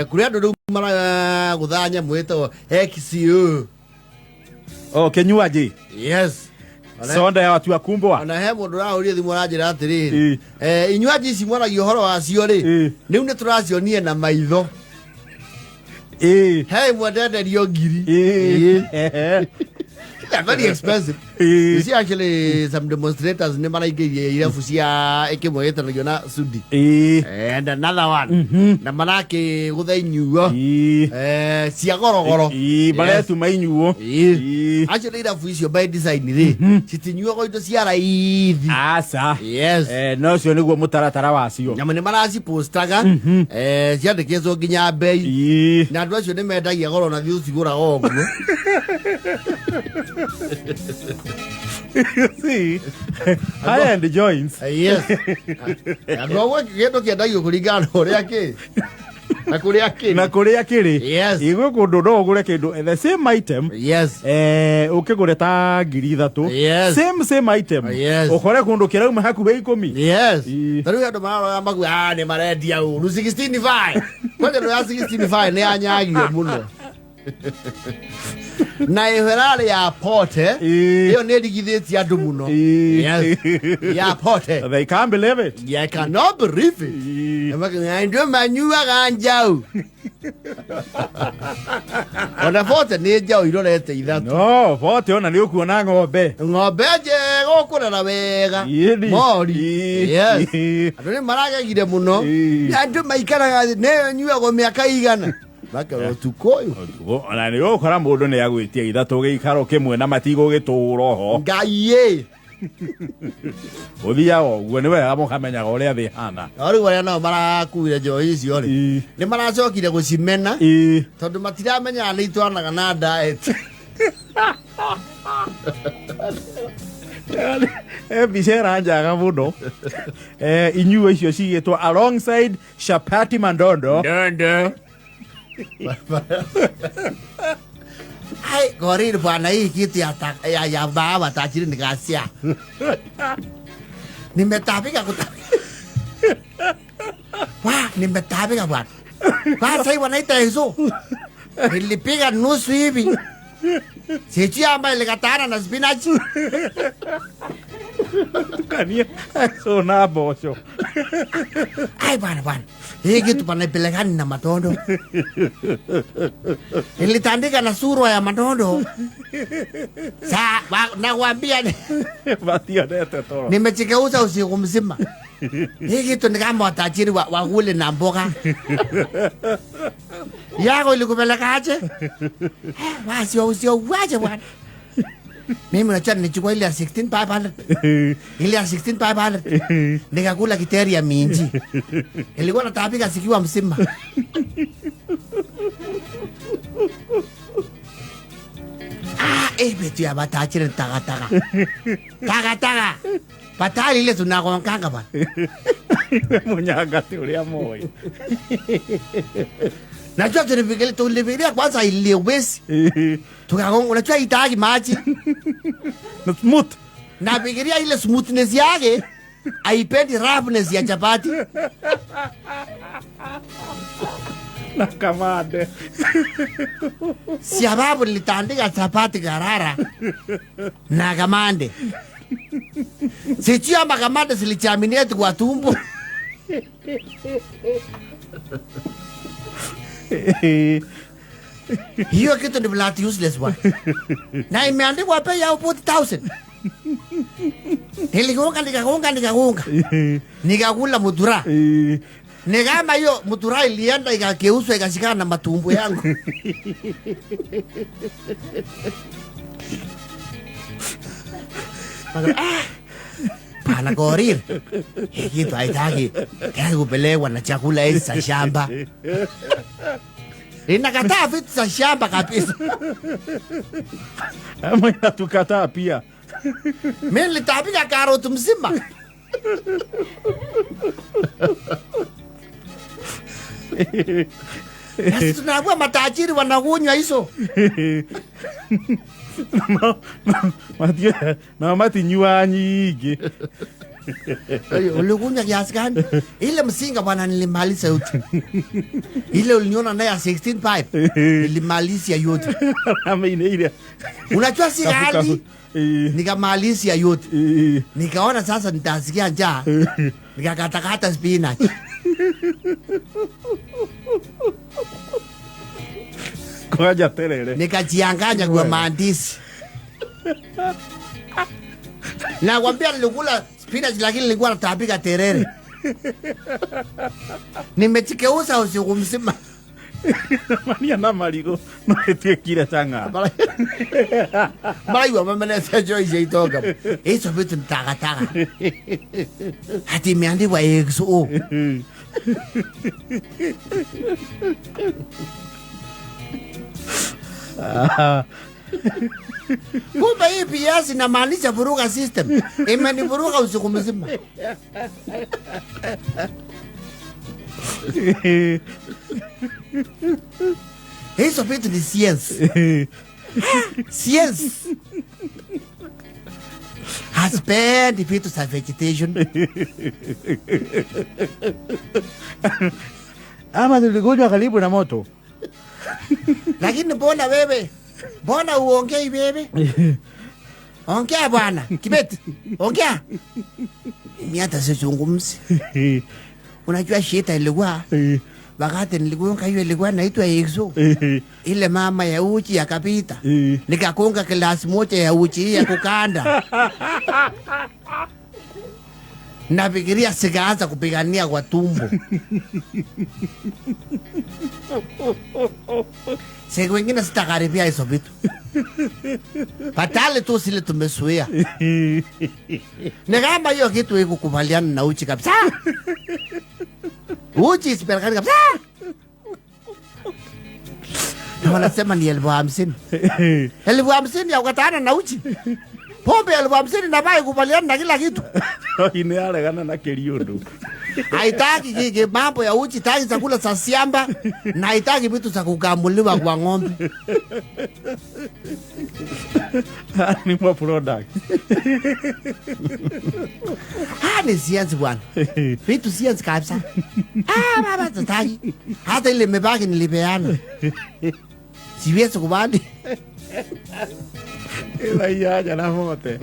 Kũrĩ andũ rĩu maragũtha nyamũ ĩtagwo XU. Oh, kinywaji. Yes. Soda ya watu wakumbwa. Ona he mũndũ ũrahũrire thimũ aranjĩra atĩrĩrĩ, inywaji ici mwaragia ũhoro wacio rĩ, rĩu nĩ tũracionie na maitho. He ĩmwe ndenderio ngiri. They are very expensive. You see, actually some demonstrators nĩ maraingĩrie irabu cia ĩkĩmwe gĩtanagio na Sudi and another one, na marakĩgũtha inyuo cia gorogoro. Maretuma inyuo. Actually irabu icio by design rĩ, citinyuagwo indo cia raithi. Aca. Yes. No ũcio nĩguo mũtaratara wacio. Nyamũ nĩ maracipostaga, ciandĩkĩtwo nginya bei, na andũ acio nĩ mendagia goro na thiĩ ũcigũraga ũguo. You see, high end joints. Yes, andũ amwe kĩndũ kĩendagio kũringana na ũrĩa kĩ na kũrĩa kĩrĩ. Na kũrĩa kĩrĩ. Igwe kũndũ no ũgũre kĩndũ, the same item, ũkĩgũre ta 3,000, same item, ũkore kũndũ kĩrauma hakuhĩ 10. Ta rĩu andũ mararora magu, ah, nĩ marendia ũru 16.5, kwanja ndũ ya 16.5 nĩ yanyagio mũno na ĩho ĩrarĩ ya pote. Ĩyo nĩ ĩrigithĩtie andũ mũno. Yes, ya pote. They can't believe it. Yeah, I cannot believe it. Andũ manyuaga njau, ona bote nĩ njaũ irorete ithatũ. No bote ona nĩ ũkuona ng'ombe. Ng'ombe njega ũkũrera wega. Ĩni. Mori. Yes. Andũ nĩ maragegire mũno. Andũ maikaraga thĩ nĩyo nyuagwo mĩaka igana makera ũtukũ ũyũ. Ona nĩ ũgũkora mũndũ nĩ agwĩtia ithatũ gĩikaro kĩmwe na matigũgĩtũra ho. Ngai ĩ. Ũthiaga ũguo, nĩ wega mũkamenyaga ũrĩa thĩ hana. No rĩu arĩa nao marakuire njohi icio rĩ, nĩ maracokire gũcimena, tondũ matiramenyaga nĩ itwaranaga na diet. Mbica ĩranjaga mũno. Inyuo icio cigĩtwo alongside chapati mandondo. Ndondo. Ai, goriri bwana, hii kitu ya baba tajiri ni ghasia. Nimetabika kutabika. Wa, nimetabika bwana. Kwanza hii wanaita hizo. Nilipiga nusu hivi. Sijui ama ilikatana na spinach. Tukania so na mboco. Ai bwana bwana. Hii kitu panaipelekani na matondo. Nilitandika na surwa ya matondo. Sa, nakwambia mationete toro. Nimechikeuza usiku mzima. Hii kitu ni kama watajiri wakule na mboga. Yako ilikupelekaje? Wasio usio waje bwana. Mimi unajua nilichukua ile ya 16,500. Ile ya 16,500. Nikakula kiteri ya minji. Ilikuwa natapika sikiwa mzima. Ah, vitu ya matajiri ni takataka. Takataka. Batali ile tunagonkanga bwana. Munyanga ti ũrĩa moĩ. Najua tulifikiria kwanza iliwezi. Tukagonga, unajua itaki maji. Na smooth. Nafikiria ile smoothness yake haipendi roughness ya chapati. Na kamande. Sababu nilitandika chapati karara na kamande. Sijui ama kamande zilichaminate kwa tumbo. Hiyo kitu ni bloody useless bwana. Na imeandikwa bei ya 40,000. Niligonga, nikagonga, nikagonga. Nikakula mutura. Ni kama hiyo mutura ilienda ikageuzwa ikashikana na matumbo yangu. Ah, pana Korir. Hii kitu haitaki. Hataki kupelekwa na chakula hizi za shamba. Inakataa vitu za shamba kabisa. Ama inatukataa pia. Mimi nilitapika karoti mzima. Sasa tunaambiwa matajiri wanakunywa hizo. Nao matinyuaga nyingĩ. Ulikunywa kiasi gani? Ile msinga bwana nilimaliza yote. Ile uliniona naye ya 16 pipe. Nilimalizia yote. Ameineire. Unajua si ghali. Nikamalizia yote. Nikaona sasa nitasikia njaa. Nikakatakata spinach. Kwaja terere. Nikajianganya kwa maandishi. Nakwambia nilikula spinach lakini nilikuwa natapika terere. Nimechikeuza usiku mzima. Mania na marigo no ĩtuĩkire chang'aa. Maraigua mamenete Joyce itoka. Hizo vitu ni takataka. Hati imeandikwa XO. Kumbe hii PS inamaanisha vuruga system. Imenivuruga usiku mzima. Hizo vitu ni science. Science. Haspendi vitu za vegetation. Ama tulikunywa karibu na moto. Lakini mbona wewe? Mbona uongei wewe? Ongea bwana, Kibet. Ongea. Mimi hata sizungumzi. Unajua shida ilikuwa wakati nilikuwa hiyo ilikuwa naitwa XO. Ile mama ya uchi akapita. Nikakonga glasi moja ya uchi ya kukanda. Nafikiria sikaanza kupigania kwa tumbo. Siku wengine sitakaribia hizo vitu. Patale tu sile tumesuia. Ni kama hiyo kitu ikukubaliana na uchi kabisa. Uchi isipelekane kabisa. Na wanasema ni 50,000. 50,000 ya kukatana na uchi. Pombe 50,000 na bai kubaliana na kila kitu. Ine aregana na keriundu. Haitaki kiki mambo ya uchi, taki chakula za siamba na haitaki vitu za kukamuliwa kwa ng'ombe. Animal product. Ni science bwana. Vitu science kabisa. Baba tutaki. Hata ile mebaki nilipeana. Siwezi kubali. Ila ya na mote.